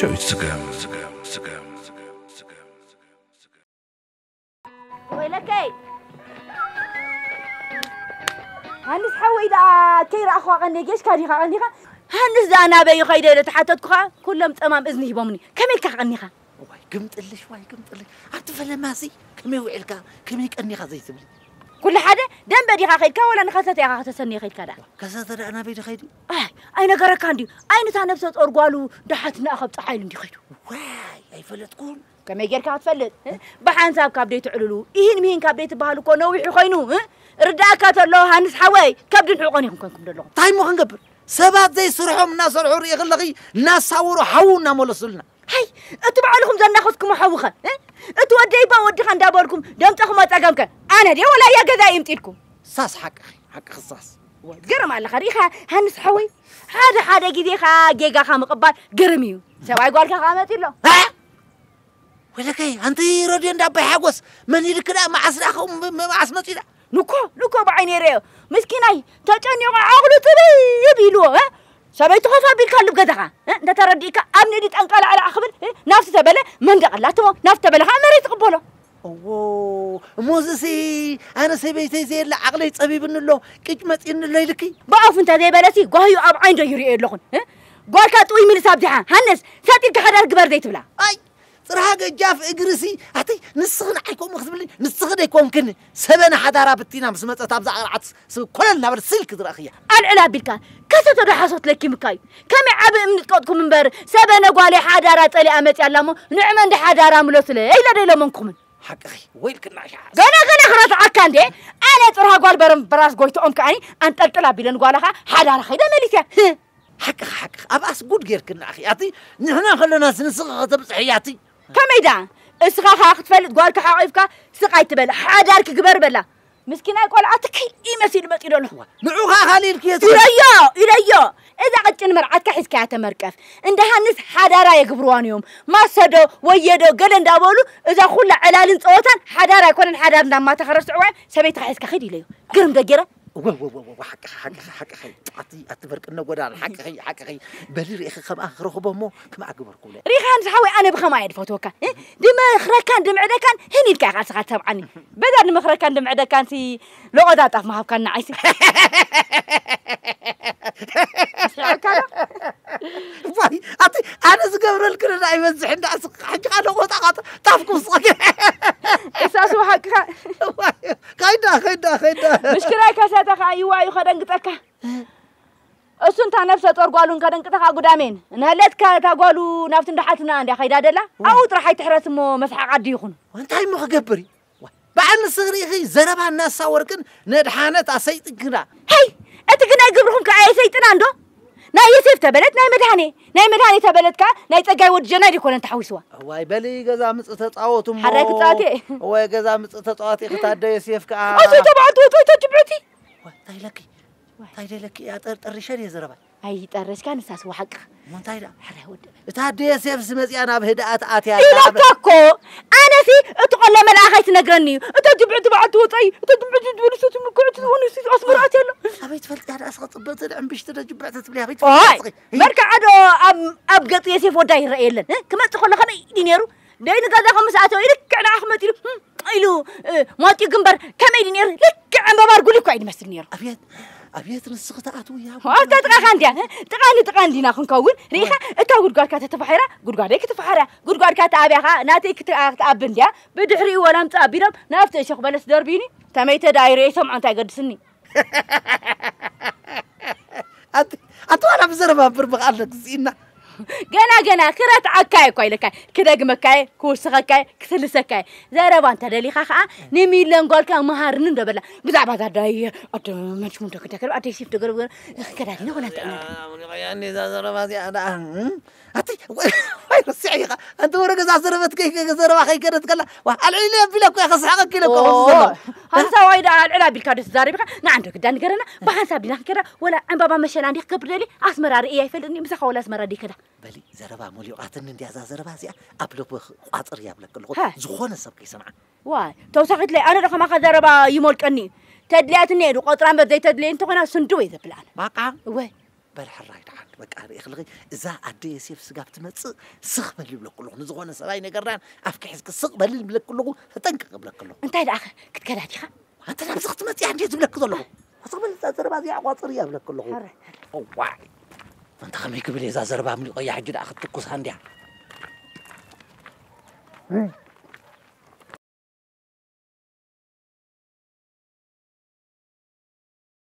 ዳዊት ስገም ስገም ስገም ስገም ስገም ወይለከይ ሃንስ ሓወይ ደኣ ከይረኣኹዋ ቀንየ ጌሽካ ዲኻ ቀኒኻ? ሃንስ ደኣ ናበይ ይኸይደ ኢለ ተሓተትኩኻ ኩሎም ጸማም እዝኒ ሂቦምኒ። ከመይ ኢልካ ቀኒኻ? ዋይ ግምጥልሽ ዋይ ግምጥልሽ ኣንቲ ፈለማሲ ከመይ ውዒልካ ከመይ ቀኒኻ ዘይትብሊ ኩሉ ሓደ ደንበ ዲኻ ከይድካ ወላ ንኸሰተ ኢኻ ከተሰንየ ከይድካ ደኣ ከሰተ ደኣ ናበይ ድኸይዱ ኣይ ኣይነገረካ እንድዩ ኣይንታ ነብሰ ጦር ጓሉ ደሓትና ካብ ፀሓይሉ እንዲ ኸይዱ ዋይ ኣይፈለጥኩን ከመይ ጌርካ ክትፈልጥ እ? ብሓንሳብ ካብ ደይ ትዕልሉ ኢሂን ምሂን ካብ ደይ ትበሃል እኮ ነዊሑ ኮይኑ እ? ርዳእካ ተሎ ሃንስ ሓወይ ከብድን ሕቆን ኢኹም ኮንኩም ዘለኹም እንታይ እሞ ክንገብር ሰባት ዘይስርሖም እናሰርሑ ርኢ ከለኺ እናሳወሩ ሓዉ እናመለሱልና ሃይ እቲ ባዕልኹም ዘናኸስኩሞ ሓውኸ እ? እቲ ወደይ ባ ወድኻ እንዳበልኩም ደምፀኹሞ ፀገምከ ኣነ ድየ ወላ እያ ገዛ ይምጢልኩም ሳስ ሓቅኺ ሓቅኺ ሳስ ገርም ኣለኻ ርኢኻ ሃንስ ሓወይ ሓደ ሓደ ግዜ ኸዓ ጌጋኻ ምቕባል ግርም እዩ ሰብኣይ ጓልካ ኸዓ መፂ ኣሎ ወለከይ ኣንቲ ረድዮ እንዳ ኣባይ ሓጎስ መን ኢልክ ደኣ መዓስ ደኣ ከምኡ መዓስ መፂኡ ደኣ ንኮ ንኮ ብዓይነይ ርእዮ ምስኪናይ ተጨኒቑ ዓቕሉ ፅብብ ኢልዎ እ? ሰበይቱ ኮፍ ኣቢልካ ኣሉ ገዛኻ እ? እንተተረዲእካ ኣብ ንእዲ ጠንቃላዕላዕ ክብል እ? ናብቲ ተበለ መንደቕ ኣላትሞ ናብቲ ተበለ ከዓ መሬት ትቕበሎ እዎ እሞዝሲ ኣነ ሰበይተይ ዘየለ ዓቕለይ ፀቢብኒ ኣሎ ቅጭ መፂኒ ኣሎ ኢልኪ ብኣፉ እንተ ዘይበለሲ ጓህዩ ኣብ ዓይንዶ ይርእዮ ኣለኹን እ? ጓልካ ጥውይ ምልስ ኣብዚሓ ሃነስ ሰጥ ኢልካ ሓዳር ግበር ዘይትብላ ኣይ ፅርሃ ገጃፍ እግርሲ ኣቲ ንስኺ ንዓይ ከምኡ ክትብሊ ንስኺ ደይኮንክን ሰበነ ሓዳራ ብቲና ምስ መፀት ኣብዛ ቅርዓት ኮለል እናበለ ስልክ ዝረእኽያ ኣልዕል ኣቢልካ ከሰተ ዶ ሓሶት ለኪምካ እዩ ከመይ ዓብ እምኒ ጥቀጥኩም እምበር ሰበነ ጓለይ ሓዳራ ፀሊኣ መፅያ ኣላ እሞ ንዕመ እንዲ ሓዳራ ምለሱለ ኢለ ዶ ኢለመንኩምን ሓቅኺ ወይልክና ሻ ገና ገና ክረትዓካ እንዴ ኣነ ፅርሃ ጓል በረም በራስ ጎይትኦም ከዓኒ ኣንጠልጥል ኣቢለን ጓላኻ ሓዳራ ኸይደ መሊስያ ሓቅኺ ሓቅኺ ኣብኣስ ጉድ ጌርክና ኣኺ ኣቲ ንሕና ከለናስ ንስኺ ከተብፅሕያ ኣቲ ከመይ ደኣ እስኻ ኸዓ ክትፈልጥ ጓልካ ሓቒፍካ ስቕ ኣይትበል ሓዳር ክግበር በላ ምስኪናይ ቆልዓ ትኪ ኢመሲሉ መፂኡ ኣሎ ንዑ ኸዓ ካልእ ኢልክዮ ኢለዮ ኢለዮ እዛ ቅጭን መርዓትካ ሒዝካያ ተመርቀፍ እንዳ ሃንስ ሓዳራ የግብርዋን እዮም ማሰዶ ወየዶ ገለ እንዳበሉ እዛ ኩላ ዕላልን ፀወታን ሓዳር ኣይኮነን ሓዳር እንዳማታ ከረስዕዋ ሰበይትኻ ሒዝካ ኺድ ኢለዮ ግርም ደጌረ እወ እወ እወ እወ ሓቅኺ ሓቅኺ ሓቅኺ ኣቲ ኣቲ በርቅነ ጎዳን ሓቅኺ ሓቅኺ በሊ ርኢኺ ከምኣ ክረኽቦ እሞ ከምኣ ግበርኩ ብለ ርኢኻ ንስ ሓወይ ኣነ ብኸምኣ እየ ድፈትወካ እ? ድመኽረካን ድምዕደካን ህን ኢልካ ኢኻ እስኻ ትሰምዓኒ በዛ ድመኽረካን ድምዕደካን ሲ ሎቖዳ ጣፍ ምሃብካን ንዓይሲ ስዕካ ዶ ዋይ ኣቲ ኣነ ዝገብረልክን ዳ ይበዝሕ እንዳ ሕጂ ካልኦ ቦታ ጣፍኩም ስቕ እሳሱ ሓቅኻ ከይዳ ከይዳ ከይዳ ምሽክላይ ከሰተ ከዓ ይዋዩ ከደንግጠካ እሱ እንታ ነብሰ ጦር ጓሉን ከደንግጠካ ጉዳሜን እናሃለትካ እታ ጓሉ ናብቲ እንዳሓትና እንድያ ከይዳ ደላ ኣብኡ ጥራሕ ኣይትሕረስ እሞ መስሓቕ ዓዲ ይኹን እንታይ እሞ ክገብር እዩ በዓል ንስኺ ርኢኺ ዘረባ እናሳወርክን ነድሓነት ኣሰይጥክና ሄይ እቲ ግናይ ግብርኹም ከኣ የሰይጥና እንዶ ናይ የሴፍ ተበለት ናይ መድሃኔ ናይ መድሃኔ ተበለት ከኣ ናይ ጸጋይ ወዲ ጀናይ ደይኮነን ተሓዊስዋ እዋይ በሊ ገዛ ምጽእ ተጻወቱ እሞ ሓራይ ክጻወት እየ እዋይ ገዛ ምጽእ ተጻወት እየ ክታደ የሴፍ ከኣ ኣቶ ተባዕልቲ ወጾይ ተጅብዕቲ እንታይ ኢለኪ እንታይ ደለኪ እያ ጠርጠሪሸ ድየ ዘረባ ኣይጠረሽካ ንሳስ ወሓቅኻ እንታይ ዳ ሕራይ ወዲ እታ ኣደ ዮሴፍስ መጺኣ ናብ ህድኣት ኣትያ ኣላ ኢለካ እኮ ኣነሲ እቲ ቆሎ መልኣኽ ኣይትነግረኒ እዩ እቶ ጅብዕቲ በዓልቲ ወጻኢ እቶ ጅብዕቲ ዝበሉ ሰት ምልክዑ ትዝኾኑ ሲ ኣስመራ ኣትያ ኣሎ ኣበይ ትፈልጥ እያ ደኣ ስኸ ጽብቕቲ ድዕምብሽቲ ዶ ጅብዕቲ ትብሊ ኣበይ ትፈልጥ መርክዓ ዶ ኣብ ገጽ ዮሴፍ ወዳ ይረአ የለን ክመጽእ ከሎ ከመይ ድዩ ነይሩ ደይ ንገዛኹም ምስ ኣተወ ልክዕ ንዓኹም መጺሉ ኢሉ ሞጢ ግንበር ከመይ ድዩ ነይሩ ልክዕ ዕምበባ ኣርጉሊ እኳ እዩ ዝመስል ነይሩ ኣብየት ኣብየት ንስኺ ትኣትውያ ኣብታ ጥቓኻ እንድያ ጥቓ ንጥቓ እንዲና ክንከውን ርኢኻ እታ ጉድጓድካ ተተፋሒራ ጉድጓደይ ክትፈሓርያ ጉድጓድካ ተኣብያ ኸዓ ናተይ ክትኣቢ እንድያ ብድሕሪኡ ወላ ምጽእ ኣቢሎም ናብቲ እሾኽ በለስ ደርብዩኒ ተመይተ ደኣ ይርኤ ይሰምዖ እንታይ ገድስኒ ኣቲ ዋላ ብዘረባ ብር ብኽኣለ ግዝእና ገና ገና ክረትዓካ እየ እኳ ኢለካ ክደግመካ እየ ክውስኸካ እየ ክስልሰካ እየ ዘረባ እንተደሊኻ ከዓ ንሚለን ጓልካ መሃርኒ እንዶ በላ ብዛዕባ እዛ ኣዳይ ኣደ መንሽሙ እንዶ ክደገር ኣደ ሴፍ ደገር ከዳዲና ወላ እንተ እዛ ዘረባ እዚኣ ደኣ ኣቲ ወይ ረሲዐ ኢኻ ኣንቲ ወረ ገዛ ዘረበት ዘረባ ከይከደት ከላ ኣልዒለ ኣቢለ እኮ ኢኻ ስሓቐኪ ኢለ እኮ ከምዚ ዘሎ ሓንሳብ ዋይ ደኣ ኣልዕል ኣቢልካ ዶ ትዛረብ ኢኻ ንዓ እንዶ ግዳ ንገረና ብሓንሳብ ዲና ክንከዳ ወላ ዕምባባ መሸላ እንዲ ክገብር ደሊ ኣስመራ ርእየ ኣይፈልጥን እዩ ምሳኻ ወላ ኣስመራ ዲ ከዳ በሊ ዘረባ ሞሊቓትኒ እንድያ እዛ ዘረባ እዚኣ ኣብ ለቦ ቋፅር እያ ብለኪ ኣለኹ ዝኾነ ሰብ ከይሰምዓ ዋይ ተውሳኺትለይ ኣነ ዶ ከማኻ ዘረባ ይሞልቀኒ እዩ ተድልያትኒ እየ ዶ ቆፅራ እምበር ዘይተድልየ እንተኾይና ስንድው እየ ዘብል ኣነ ባቃ እወ በል ሕራይ ደሓን በቃ ርኢ ክልኺ እዛ ኣደ የሴፍ ስጋብ ትመጽእ ስኽ በል ይብለኩ ኣለኹ። ንዝኾነ ሰብኣይ ነገርናን ኣፍኪ ሒዝኪ ስቕ በል ይብለኩ ኣለኹ። ተጠንቀቂ ይብለኩ ኣለኹ። እንታይ ደኣ ክትከዳት ኢኻ? ኣንተ ናብዚ ክትመጽእ እንዴ ዝብለክ ዘለኹ? ስቕ በል እዛ ዘረባ እዚኣ ቋጽር እያ ይብለኩ ኣለኹ። ሕራይ። እዋይ ኣንተ ከመይ ክብል እየ እዛ ዘረባ ኣምሊቆያ ሕጂ ደኣ ክትትኩሳ እንድያ።